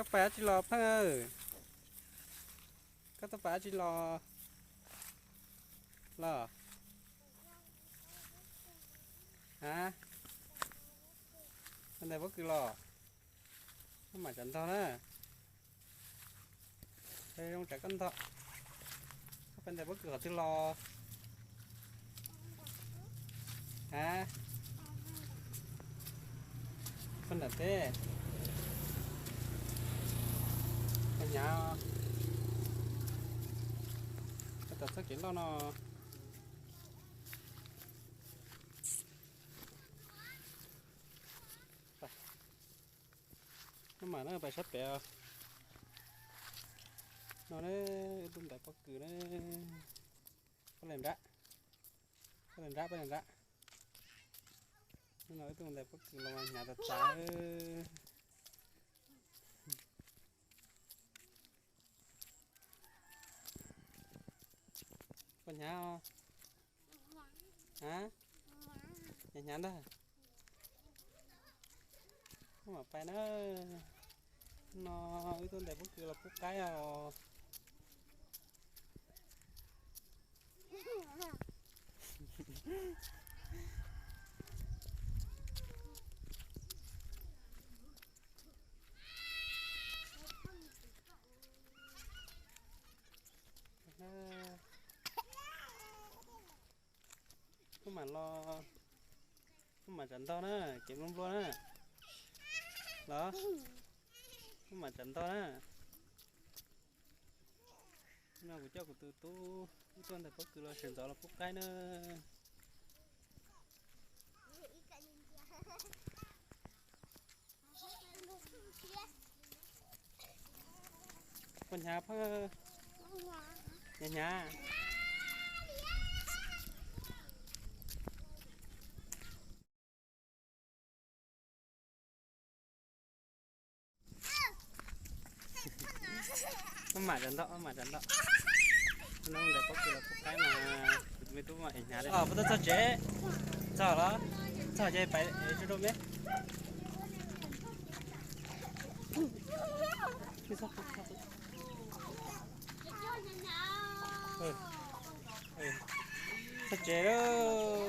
Koj pais dab tsi los Pheej? Koj tuaj pais dab tsi los? Los? A, pais ntais pob kws los? Koj mam tsam ntog na. Zoo tsam koj ntog. Koj pais ntais pob kws qhov twg los? A, poj nram teb. Koj hnyav, koj tau txoj kev loj no. Koj mam na, pais sab pem no ne. Wb tuaj ntais pob kws na. Pab le nrab, pab le nrab, pab le nrab. Hnub no wb tuaj ntais pob kws los mas hnyav tas tas. Koj hnyav os? A, hnyav hnyav ntag. Koj mam pais na. Hnub no wb tuaj ntais pob kws los pub qaib os. Wb mam los, wb mam tsam ntog na, kev nplua nplua na. Los, wb mam tsam ntog na. No kuv coj kuv tus tub wb tuaj ntais pob kws los sawv ntxov los pub qaib na. Koj hnyav Pheej? Hnyav hnyav. Maj mam tsam ntog, maj mam tsam ntog. No ntais pob kws los pub qaib mas, kuv tus me tub mas es hnyav li. Puas tau txog tsev? Txog los? Txog ces pais tsuj rau me. Txog tsev lawm.